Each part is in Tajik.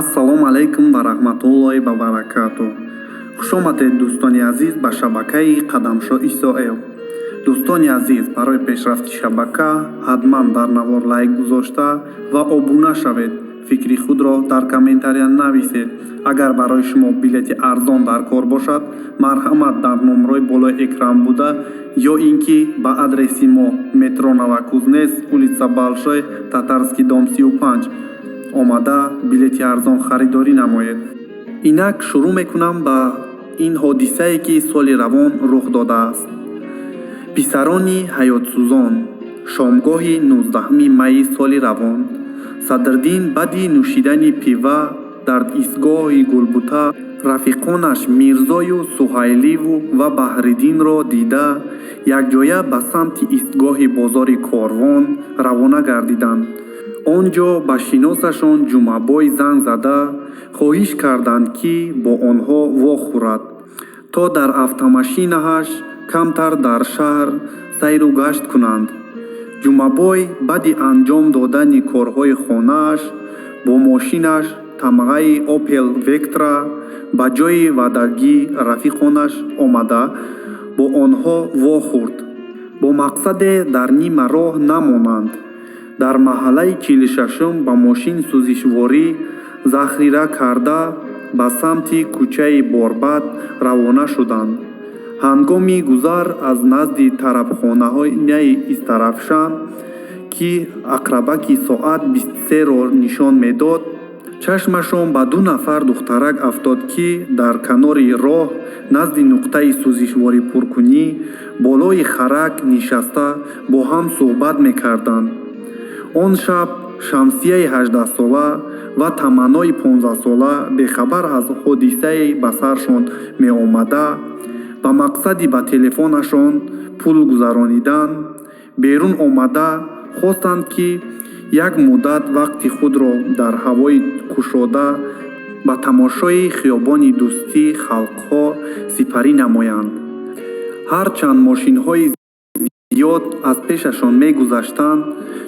Ассалому алайкум ва раҳматуллоҳи ва баракатуҳ. Хушомадед, дӯстони азиз, ба шабакаи Қадамшо Исоев. Дӯстони азиз, барои пешрафти шабака ҳатман дар навор лайк гузошта ва обуна шавед. Фикри худро дар комментария нависед. Агар барои шумо билети арзон дар кор бошад, марҳамат, дар номрои болои экран буда ё ин ки ба адреси мо: метро Новокузнецк, улица Большой Татарский, дом 35 омада, билети арзон харидорӣ намоед. Инак шурӯъ мекунам ба ин ҳодисае, ки соли равон рух додааст. Писарони ҳаётсӯзон. Шомгоҳи 19 майи соли равон Садриддин баъди нӯшидани пива дар истгоҳи Гулбута рафиқонаш Мирзою Суҳайливу ва Баҳриддинро дида, якҷоя ба самти истгоҳи бозори Корвон равона гардиданд. Он ҷо ба шиносашон Ҷумъабой занг зада, хоҳиш карданд, ки бо онҳо вохӯрад, то дар автомошинааш камтар дар шаҳр сайру гашт кунанд. Ҷумъабой баъди анҷом додани корҳои хонааш бо мошинаш тамғаи «Опел Вектра» ба ҷои ваъдагии рафиқонаш омада, бо онҳо вохӯрд. Бо мақсаде дар нима роҳ намонанд, дар маҳаллаи 46-ум ба мошин сӯзишворӣ захира карда, ба самти кӯчаи Борбад равона шуданд. Ҳангоми гузар аз назди тарабхонаи Истаравшан, ки ақрабаки соат 23-ро нишон медод, чашмашон ба ду нафар духтарак афтод, ки дар канори роҳ назди нуқтаи сӯзишворипуркунӣ болои харак нишаста, бо ҳам суҳбат мекарданд. Он шаб Шамсияи 18-сола ва Таманнои 15-сола, бехабар аз ҳодисаи ба саршон меомада, ба мақсади ба телефонашон пул гузаронидан берун омада, хостанд, ки як муддат вақти худро дар ҳавои кушода ба тамошои хиёбони Дӯстии халқҳо сипарӣ намоянд. Ҳарчанд мошинҳои зиёд аз пешашон мегузаштанд,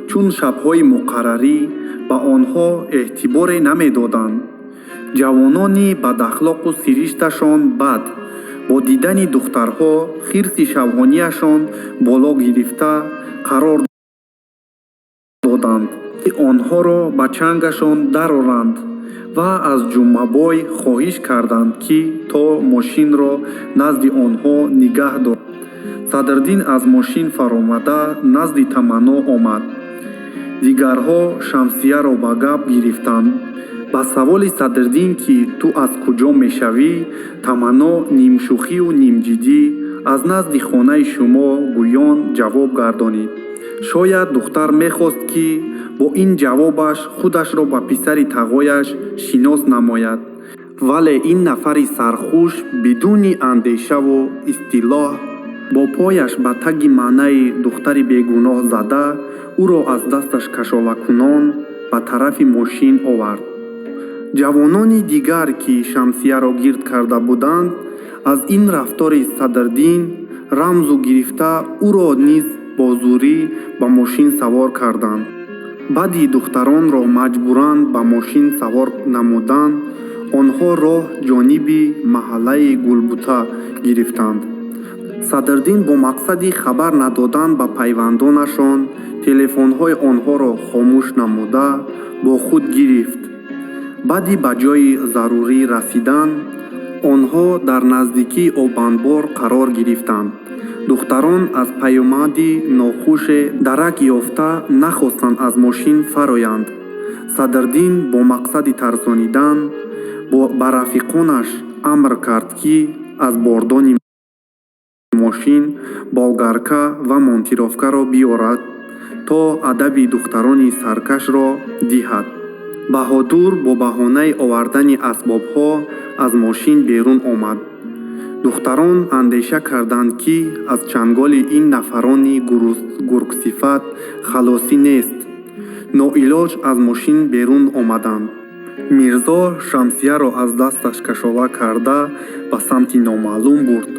чун шабҳои муқаррарӣ ба онҳо эътиборе намедоданд. Ҷавонони бадахлоқу сиришташон бад бо дидани духтарҳо хирси шавҳонияшон боло гирифта, қарор доданд, ки онҳоро ба чангашон дароранд ва аз Ҷумъабой хоҳиш карданд, ки то мошинро назди онҳо нигаҳ дорад. Садриддин аз мошин фаромада, назди Таманно омад. Дигарҳо Шамсияро ба гап гирифтанд. Ба саволи Садриддин, ки ту аз куҷо мешавӣ, Таманно нимшӯхию нимҷиддӣ «Аз назди хонаи шумо» гӯён ҷавоб гардонид. Шояд духтар мехост, ки бо ин ҷавобаш худашро ба писари тағояш шинос намояд, вале ин нафари сархуш бидуни андешаву истилоҳ бо пояш ба таги маънаи духтари бегуноҳ зада, ӯро аз дасташ кашолакунон ба тарафи мошин овард. Ҷавонони дигар, ки Шамсияро гирд карда буданд, аз ин рафтори Садриддин рамзу гирифта, ӯро низ бо зӯрӣ ба мошин савор карданд. Баъди духтаронро маҷбуран ба мошин савор намудан, онҳо роҳ ҷониби маҳаллаи Гулбута гирифтанд. Садриддин бо мақсади хабар надодан ба пайвандонашон телефонҳои онҳоро хомӯш намуда, бо худ гирифт. Баъди ба ҷои зарурӣ расидан, онҳо дар наздикии обанбор қарор гирифтанд. Духтарон аз паёмади нохуше дарак ёфта, нахостанд аз мошин фароянд. Садриддин бо мақсади тарсонидан ба рафиқонаш амр кард, ки аз бордони мошин болгарка ва монтировкаро биёрад, то адаби духтарони саркашро диҳад. Баҳодур бо баҳонаи овардани асбобҳо аз мошин берун омад. Духтарон андеша карданд, ки аз чанголи ин нафарони гургсифат халосӣ нест. Ноилоҷ аз мошин берун омаданд. Мирзо Шамсияро аз дасташ кашола карда, ба самти номаълум бурд.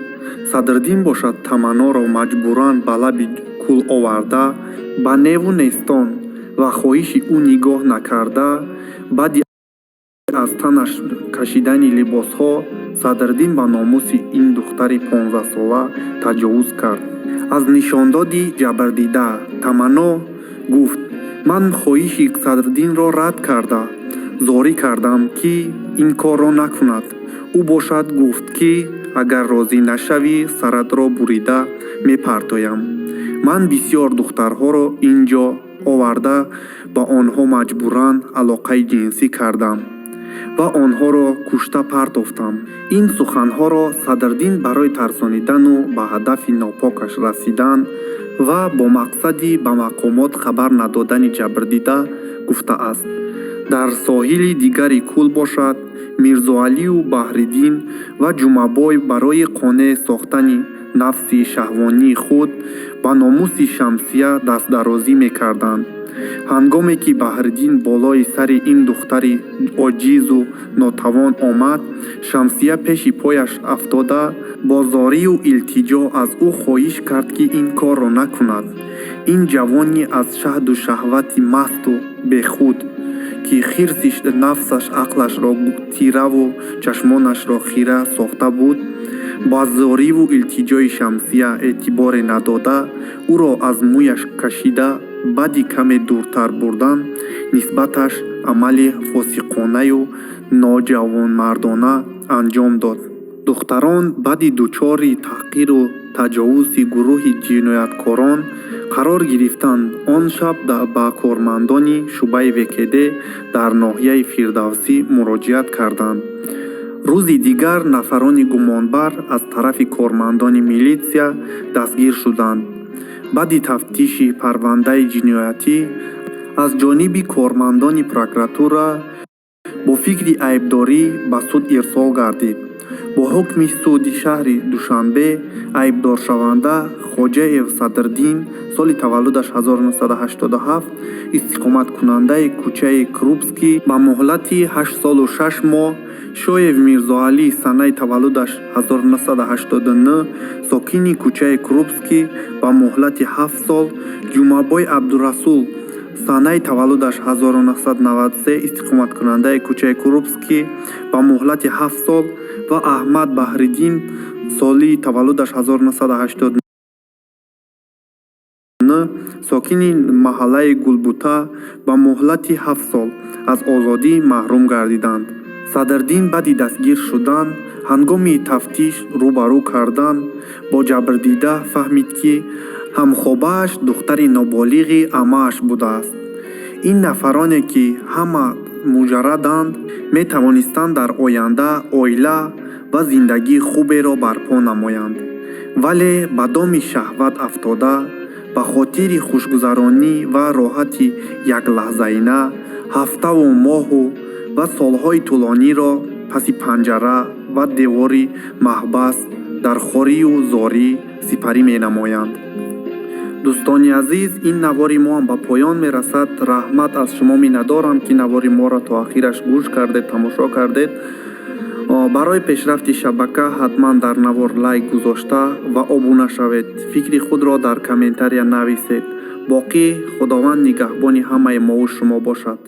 Садриддин бошад, Таманноро маҷбуран ба лаби кӯл оварда, ба неву нестон ва хоҳиши ӯ нигоҳ накарда, баъди аз танаш кашидани либосҳо Садриддин ба номуси ин духтари 15-сола таҷовуз кард. Аз нишондоди ҷабрдида Таманно гуфт: «Ман хоҳиши Садриддинро рад карда, зорӣ кардам, ки ин корро накунад. Ӯ бошад гуфт, ки агар розӣ нашавӣ, саратро бурида мепартоям. Ман бисёр духтарҳоро ин ҷо оварда, ба онҳо маҷбуран алоқаи ҷинсӣ кардам ва онҳоро кушта партофтам». Ин суханҳоро Садриддин барои тарсонидану ба ҳадафи нопокаш расидан ва бо мақсади ба мақомот хабар надодани ҷабрдида гуфтааст. Дар соҳили дигари кӯл бошад, Мирзоалию Баҳриддин ва Ҷумъабой барои қонеъ сохтани нафси шаҳвонии худ ба номуси Шамсия дастдарозӣ мекарданд. Ҳангоме ки Баҳриддин болои сари ин духтари оҷизу нотавон омад, Шамсия пеши пояш афтода, бо зорию илтиҷо аз ӯ хоҳиш кард, ки ин корро накунад. Ин ҷавони аз шаҳду шаҳвати масту бехуд, ки хирси нафсаш ақлашро тираву чашмонашро хира сохта буд, ба зориву илтиҷои Шамсия эътиборе надода, ӯро аз мӯяш кашида, баъди каме дуртар бурдан нисбаташ амали фосиқонаю ноҷавонмардона анҷом дод. Духтарон баъди дучори таҳқиру таҷовузи гурӯҳи ҷинояткорон қарор гирифтан, он шаб ба кормандони шӯъбаи ВКД дар ноҳияи Фирдавсӣ муроҷиат карданд. Рӯзи дигар нафарони гумонбар аз тарафи кормандони милитсия дастгир шуданд. Баъди тафтиши парвандаи ҷиноятӣ аз ҷониби кормандони прокуратура бо фикри айбдорӣ ба суд ирсол гардид. Бо ҳукми суди шаҳри Душанбе айбдоршаванда Хоҷаев Садриддин, соли таваллудаш 1987, истиқоматкунандаи кӯчаи Крупский, ба муҳлати 8 солу 6 моҳ, Шоев Мирзоалӣ, санаи таваллудаш 1989, сокини кӯчаи Крупский, ба муҳлати 7 сол, Ҷумъабой Абдурасул, санаи таваллудаш 1993, истиқоматкунандаи кӯчаи Крупский, ба муҳлати 7 сол ва Аҳмад Баҳриддин, соли таваллудаш 1989, сокини маҳаллаи Гулбута, ба муҳлати 7 сол аз озодӣ маҳрум гардиданд. Садриддин баъди дастгир шудан, ҳангоми тафтиш рӯ ба рӯ кардан бо ҷабрдида фаҳмид, ки ҳамхобааш духтари ноболиғи амааш будааст. Ин нафароне, ки ҳама муҷарраданд, метавонистанд дар оянда оила ва зиндагии хуберо барпо намоянд, вале ба доми шаҳват афтода, ба хотири хушгузаронӣ ва роҳати яклаҳзаина ҳафтаву моҳу ва солҳои тӯлониро паси панҷара ва девори маҳбас дар хорию зорӣ сипарӣ менамоянд. Дӯстони азиз, ин навори моам ба поён мерасад. Раҳмат, аз шумо миннатдорам, ки навори моро то ахираш гӯш кардед, тамошо кардед. Барои пешрафти шабака ҳатман дар навор лайк гузошта ва обуна шавед. Фикри худро дар комментария нависед. Боқӣ Худованд нигаҳбони ҳамаи мову шумо бошад.